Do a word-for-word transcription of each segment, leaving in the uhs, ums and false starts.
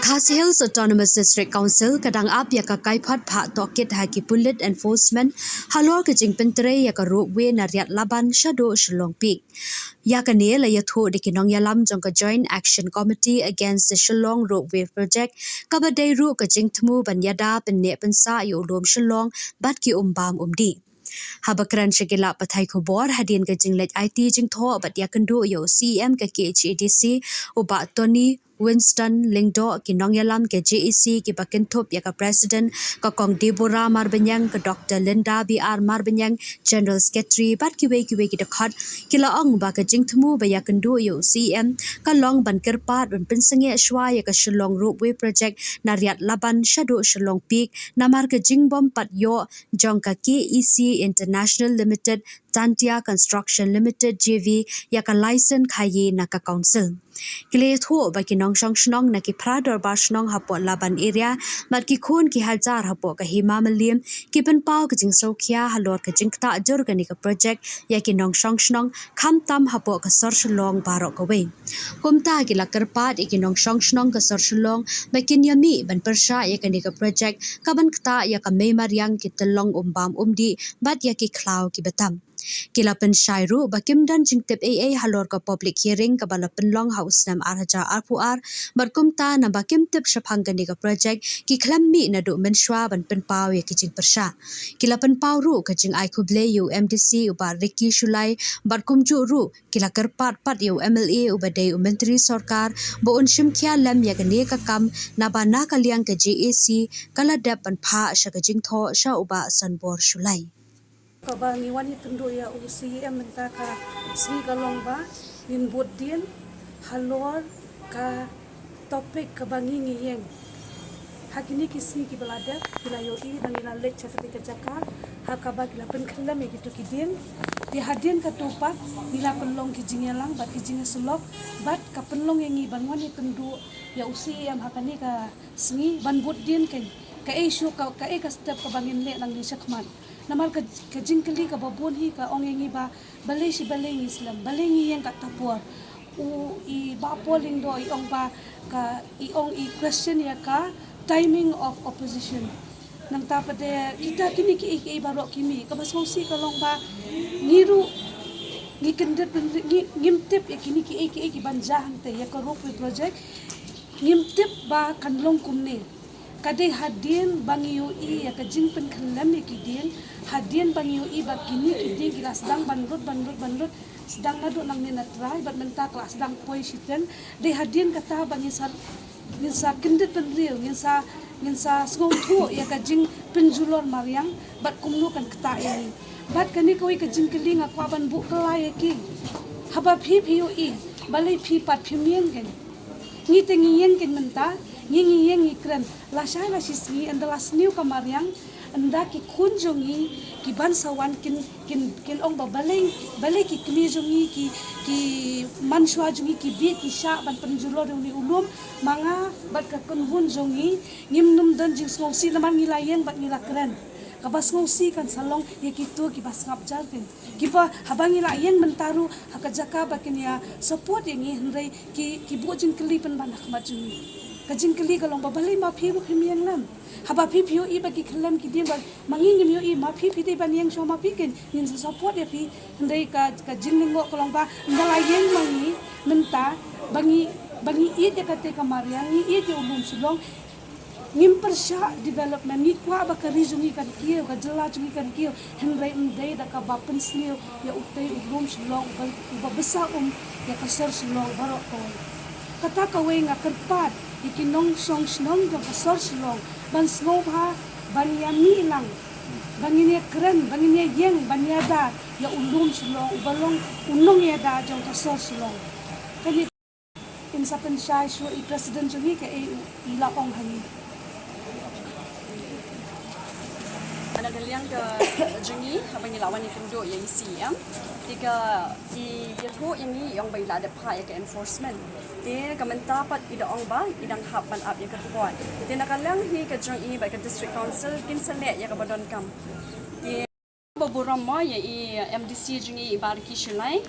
Khasi Hills Autonomous District Council ka dang ap ïa ka kaiphod phah tohkit ha ki pulit enforcement halor ka jingpyntrei ïa ka ropeway na Riat Laban shaduh Shillong Peak. Ïa kane la ïathuh da ki nongïalam jong ka Joint Action Committee Against the Shillong Ropeway Project, kaba dei ruh ka jingthmu ban ïada pynneh pynsah ïa u lum Shillong bad ki umbam umdih. Haba kren sha ki lad pathai khubor hadien ka jingleit aiti jingthoh bad ïakynduh ïa u C E M ka K H A D C, u Bah Tony Winston Lyngdoh, ki nongïalam ka J A C kiba kynthup ïa ka President ka Kong Deborah Marbaniang, ka Doctor Linda B R Marbaniang, General Secretary bad kiwei kiwei ki dkhot, ki la ong ba ka jingthmu ba ïakynduh ïa u C E M ka long ban kyrpad ban pynsangeh shuwa ïa ka Shillong Ropeway Project na Riat Laban shaduh Shillong Peak, namar ka jingbym pat ïoh jong ka K E C International Limited, Tantia Construction Limited J V, ïa ka license khaïi na ka Council. Ki la ïathuh ba ki nongshong shnong na ki phra dorbar shnong hapoh Laban area bad ki khun ki hajar hapoh ka Hima Mylliem ki pynpaw ka jingsngewkhia halor ka jingktah jur kane ka project ïa ki nongshong shnong, khamtam hapoh ka sor Shillong baroh kawei. Kumta ki la kyrpad ïa ki nongshong shnong ka sor Shillong ba kin ïa mih ban pyrshah ïa kane ka project kaban ktah ïa ka mei mariang ki tyllong umbam umdih bad ïa ki khlaw kiba tam. Ki la pynshai ruh ba kim don jingtip ei ei halor ka public hearing kaba la pynlong ha u snem ar hajar arphew ar, bad kumta naba kim tip shaphang kane ka project ki khlem mih naduh mynshuwa ban pynpaw ïa ki jingpyrshah. Ki la pynpaw ruh ka jingai khublei ïa u M D C u Bah Ricky Shullai, bad kumjuh ruh ki la kyrpad pat ïa u M L A uba dei u Myntri Sorkar ba un shim khia lem ïa kane ka kam, naba na ka liang ka J A C ka la dep ban phah sha ka jingthoh sha u Bah Sanbor Shullai. Kaba ngi wan ïakynduh ïa u C E M mynta ka sngi ka long ba ngin bud dien halor ka topic kaba ngi ngi ïeng. Ha kine ki sngi kiba la dep, ki la ïohi ba ngi la leit sha kata ka jaka ha kaba ki la pynkhyllem ïa kito ki dieng. Te hadien kato pat ngi la pynlong ki jingïalang bad ki jingïasyllok, bad ka pynlong ïa ngi ban wan ïakynduh ïa u C E M ha kane ka sngi ban bud dien kein. Kaei shuh ka, kaei ka step kaba ngin leh nangne shakhmat. Namar ka, ka jingkylli kaba bun hi ka ong ïa ngi ba balei shi balei ngi slem, balei ngi ïeng katta por. U i Bah Paul Lyngdoh i ong ba ka, i ong i question ïa ka timing of opposition. Nangta pat de kita kine kiei kiei baroh ki mih, kaba sngewsih ka long ba ngi ruh ngi kyndit pynri-, ngi, ngim tip ïa kine kiei kiei kiban jia hangtei ïa ka ropeway project. Ngim tip ba kan long kumne. Ka dei hadien ba ngi ïohi ïa ka jingpynkhyllem ïa ki dieng, hadien ba ngi ïohi ba kine ki dieng ki la sdang ban lut, ban lut, ban lut, sdang naduh nangne na trai, bad mynta ka la sdang poi shiteng. Dei hadien kata ba ngin sa, ngin sa kyndit bynriew, ngin sa, ngin sa sngewthuh ïa ka jingpynjulor mariang, bad kumno kan ktah ïa ngi. Bad kane kawei ka jingkylli nga kwah ban buh kylla ïa ki. Haba phi phi ïohi, balei phi pat phim ïeng kein. Ngi te ngi ïeng kein mynta, ngi ngi ïeng ngi kren. Lashai lashisngi, ynda la sniew ka mariang, ynda ki khun jong ngi, kiban sa wan kin, kin, kin ong ba balei, balei ki kmie jong ngi, ki, ki mynshuwa jong ngi, ki bieit ki shah ban pynjulor ïa une u lum, ma nga bad ka kynhun jong ngi, ngim nym don jingsngewsih namar ngi la ïeng bad ngi la kren. Kaba sngewsih kan sa long ïa kito kiba sngap jar kein. Kiba haba ngi la ïeng mynta ruh ha ka jaka ba kin ïa support ïa ngi, hynrei ki, ki buh jingkylli pynban ha khmat jong ngi. Ka jingkylli ka long ba balei ma phi ruh phim ïeng lem. Haba phi phi ïohi ba ki khyllem ki dieng, ba ma ngi ngim ïohi, ma phi phi dei ban ïeng shuwa ma phi kein, ngin sa support ïa phi. Hynrei ka, ka jinglyngngoh ka long ba ynda la ïeng ma ngi mynta, ba ngi, ba ngi ïeit ïa kata ka mariang, ngi ïeit ïa u lum Shillong, ngim pyrshah development, ngi kwah ba ka ri jong ngi kan kiew, ka jylla jong ngi kan kiew, hynrei ym dei da kaba pynsniew ïa utei u lum Shillong uba, uba bsa um ïa ka sor Shillong baroh kawei. Kata kawei nga kyrpad ïa ki nongshong shnong jong ka sor Shillong ban sngewbha ban ïa mih lang, ban ngin ïa kren, ban ngin ïa ïeng, ban ïada ïa u lum Shillong uba long u nongïada jong ka sor Shillong. Kane in sa pynshai shuh i president jong ngi kaei u i la ong ha ngi. Na ka liang ka jong ngi, haba ngi la wan ïakynduh ïa i C E M, te ka i ïathuh ïa ngi, i ong ba i la dep phah ïa ka enforcement. Te ka mynta pat i da ong ba i dang hap ban ap ïa ka report. Te na ka liang hi ka jong i bad ka District Council kin sa leh ïa kaba donkam. Te ba burom mo ïa i M D C jong ngi i Bah Ricky Shullai.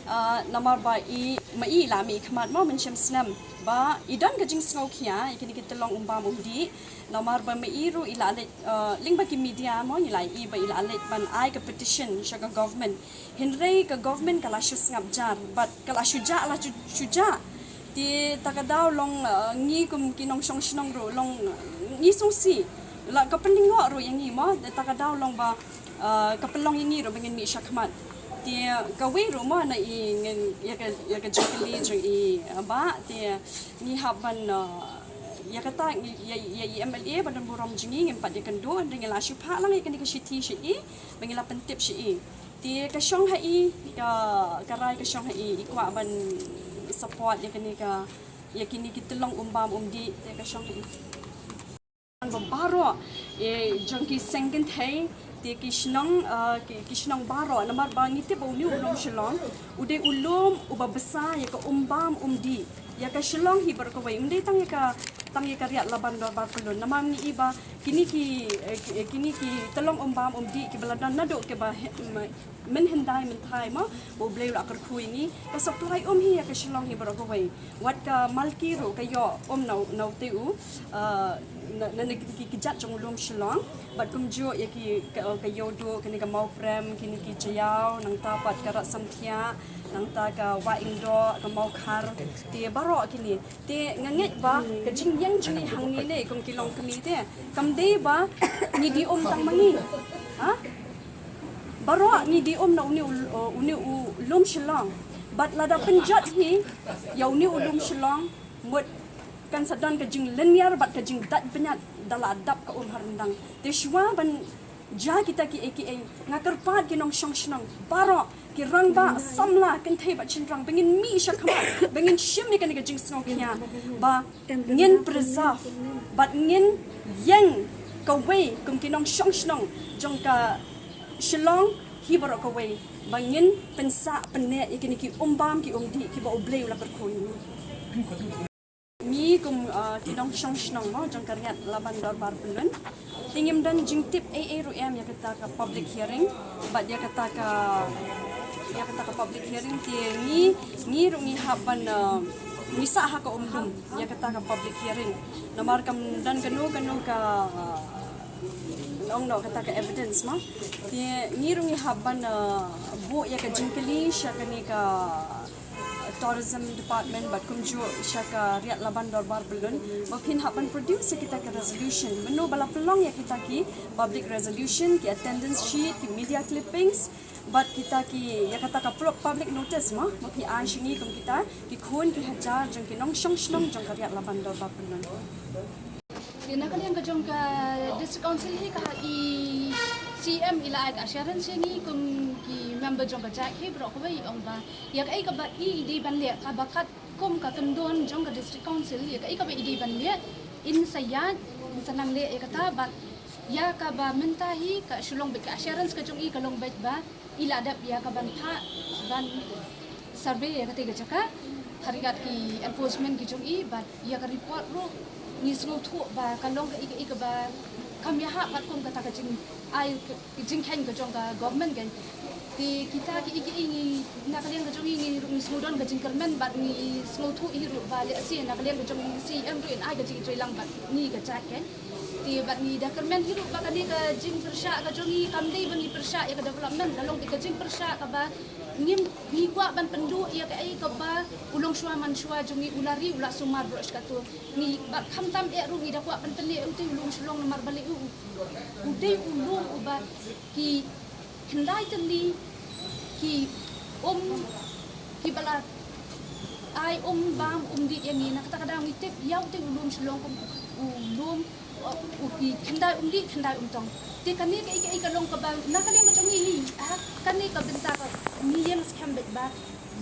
Ah, namar ba i, ma i la mih khmat mo mynshem snem ba i don ka jingsngewkhia ïa kine ki tyllong um bam um dih. Namar ba ma i ruh i la leit, ah, lyngba ki media mo, i la i ba i la leit ban ai ka petition sha ka government. Hynrei ka government ka la shu sngap jar bad ka la shu jah, la shu, shu jah. Te ta ka daw long, ah, ngi kum ki nongshong shnong ruh long, ah, ngi sngewsih. La ka pynlyngngoh ruh ïa ngi mo, ta ka daw long ba, ah, ka pynlong ïa ngi ruh ba ngin mih shakhmat. Te kawei ruh mo na i ngin ïa ka, ïa ka jingkylli jong i, ah, bah, te ngi hap ban, ah, ïa kata ngi, ïa, ïa i M L A ba don burom jong ngi ngim pat ïakynduh, hynrei ngi la shu phah lang ïa kane ka shithi sha i ba ngi la pyntip sha i. Te ka shong ha i, ka, ka rai ka shong ha i, i kwah ban support ïa kane ka, ïa kine ki tyllong um bam um dih, te ka shong ha i. Ba baroh, eh, jong ki seng kynthei, te ki shnong, ah, ki, ki shnong baroh, namar ba ngi tip ba une u lum Shillong u dei u lum uba bsa ïa ka um bam um dih. Ïa ka Shillong hi baroh kawei, ym dei tang ïa ka, tang ïa ka Riat Laban Dorbar Pyllun. Namar ngi i ba kine ki, eh, ki, eh, kine ki tyllong um bam um dih kiba la don naduh kiba he-, m-, mynhyndai mynthai mo, ba U Blei u la kyrkhu ïa ngi. Ka supply um hi ïa ka Shillong hi baroh kawei. Wat ka Malki ruh ka ïoh um na u, na utei u, ah, na, na, na ki, ki, ki jait jong u lum Shillong. Bad kumjuh ïa ki ka, ka Ïewduh, kine ka Mawprem, kine ki Jaïaw, nangta pat ka Rat Samthiah, nangta ka Wah Ingdoh, ka Mawkhar. Te baroh kine. Te nga ngeit ba ka jingïeng jong ngi hangne ne kum ki longkmie te kam dei ba ngi die um tang ma ngi. Ha? Baroh ngi die um na une u, une u lum Shillong. Bad lada pynjot hi ïa une u lum Shillong, mut kan sa don ka jinglynñiar bad ka jingdait bniat da la dap ka um ha ryndang. Te shuwa ban jia kita kiei kiei, nga kyrpad ki nongshong shnong baroh, ki rangbah, samla, kynthei bad shynrang, ba ngin mih shakhmat, ba ngin shim ïa kane ka jingsngewkhia ba ngin preserve bad ngin ïeng kawei kum ki nongshong shnong jong ka Shillong hi baroh kawei, ba ngin pynsah pynneh ïa kine ki um bam ki um dih kiba U Blei u la kyrkhu ïa ngi. Ngi kum, ah, ki nongshong shnong mo jong ka Riat Laban Dorbar Pyllun, te ngim don jingtip ei ei ruh em ïa kata ka public hearing, bad ïa kata ka, ïa kata ka public hearing te ngi, ngi ruh ngi hap ban, ah, ngi sah ha ka um lum ïa kata ka public hearing. Namar kam don kano kano ka, ah, ong noh kata ka evidence mo. Te ngi ruh ngi hap ban, ah, buh ïa ka jingkylli sha kane ka Tourism Department bad kumjuh sha ka Riat Laban Dorbar Pyllun, ba phin hap ban produce ïa kita ki resolution. Mano ba la pynlong ïa kita ki public resolution, ki attendance sheet, ki media clippings, bad kita ki, ïa kata ka pub-, public notice mo, ba phi ai sha ngi kum kita ki khun ki hajar jong ki nongshong shnong jong ka Riat Laban Dorbar Pyllun. Te na ka liang ka jong ka District Council hi ka i C M i la ai ka assurance ïa ngi kum ki member jong ka jait hi baroh kawei, i ong ba ïa kaei kaba i dei ban leh kaba katkum ka kyndon jong ka District Council, ïa kaei kaba i dei ban leh in sa ïaid, in sa nang leh ïa kata. Bad ïa kaba mynta hi ka shu long beit ka assurance ka jong i, ka long beit ba i la dep ïa ka ban phah, ban survey ïa katei ka jaka ha ryngkat ki enforcement ki jong i. Bad ïa ka report ruh ngi sngewthuh ba ka long kaei kaei kaba kam ïahap katkum kata ka jingai, ka jingkheiñ ka jong ka government kan. Te kita kiei kiei ngi na ka liang ka jong i ngi ruh ngi sngewdon ka jingkyrmen bad ngi sngewthuh hi ruh ba lehse na ka liang ka jong i C M ruh in ai ka jingtreilang bad ngi ka jait kan. Te bad ngi da kyrmen hi ruh ba kane ka jingpyrshah ka jong i kam dei ba ngi pyrshah ïa ka development, ka long ka jingpyrshah kaba ngim, ngi kwah ban pynduh ïa kaei kaba u longshuwa manshuwa jong i u la ri u la sumar baroh shi katta. Ngi bad khamtam eh ruh ngi da kwah ban pynneh ïa utei u lum Shillong namar balei u, u dei u lum uba ki khyndai tylli ki um, kiba la ai um bam um dih ïa ngi. Na kata ka daw ngi tip ïa utei u lum Shillong kum u lum, uh, u ki khyndai um dih khyndai um tong. Te kane kaei kaei ka long kaba na ka liang ka jong ngi hi, ha kane ka bynta ka ngi ïeng skhem beit ba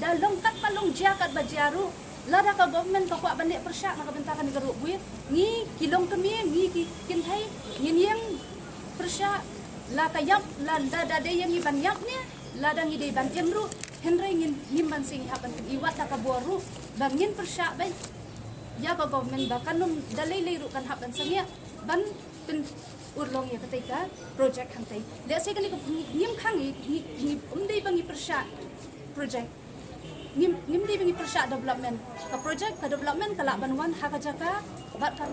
da long katba long jia katba jia ruh, lada ka government ka kwah ban leh pyrshah na ka bynta kane ka ruh buit, ngi ki longkmie, ngi ki kynthei ngin ïeng pyrshah. La ka ïap, la da, da dei ïa ngi ban ïap ne lada ngi dei ban im ruh, hynrei ngin, ngim ban sngewthuh ban im, wat da ka bor ruh ba ngin pyrshah beit ïa ka government ba kan ym da lei lei ruh kan hap ban sangeh ban pynurlong ïa katei ka project hangtei. Lehse kane ka ngim khang ngi, ngi, ngi, ym dei ba ngi pyrshah project. ngim ngim dei ba ngi pyrshah development. Ka project ka development ka lah ban wan ha ka jaka bad ka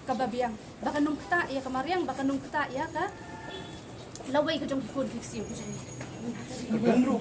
kaba biang, ba kan ym ktah ïa ka mariang, ba kan ym ktah ïa ka lawei ka jong ki khun ki ksiew ki jong ngi. Ban ruh